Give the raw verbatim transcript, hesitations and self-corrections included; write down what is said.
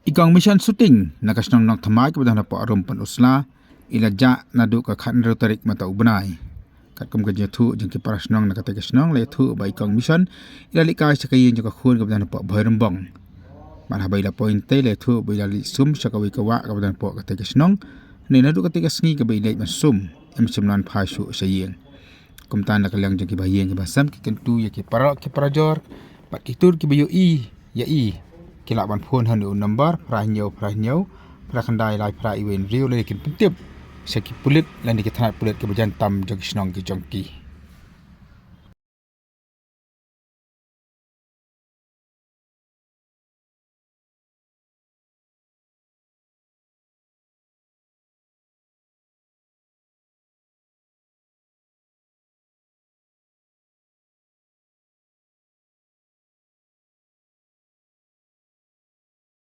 I kong Mission Suting na ka shnong Nongthymmai kaba don hapoh Rum Pynursla i la jah naduh ka khatnarphew tarik mynta u bnai. Katkum ka jingthoh jong ki para shnong na katei ka shnong la ïathuh ba i kong Mission i la leit kai sha ka ïing jong ka khun kaba don hapoh Bhoirymbong. Bad haba i la poi tei la ïathuh ba i la leit sum sha kawei ka wah kaba don hapoh katei ka shnong. Hynrei naduh katei ka sngi kaba i leit ban sum, im shym la wan phai shuh sha ïing. Kumta na ka liang jong ki bahaïing ki bahasem ki kyntu ïa ki para ki parajor bad ki tur kiba ïohi ïa i, ki lah ban phone ha une u number phra hynñiew phra hynñiew phra khyndai lai phra iwei hynriew lane kin pyntip sha ki pulit lane ki thanat pulit kiba jan tam jong ki shnong ki jong ki.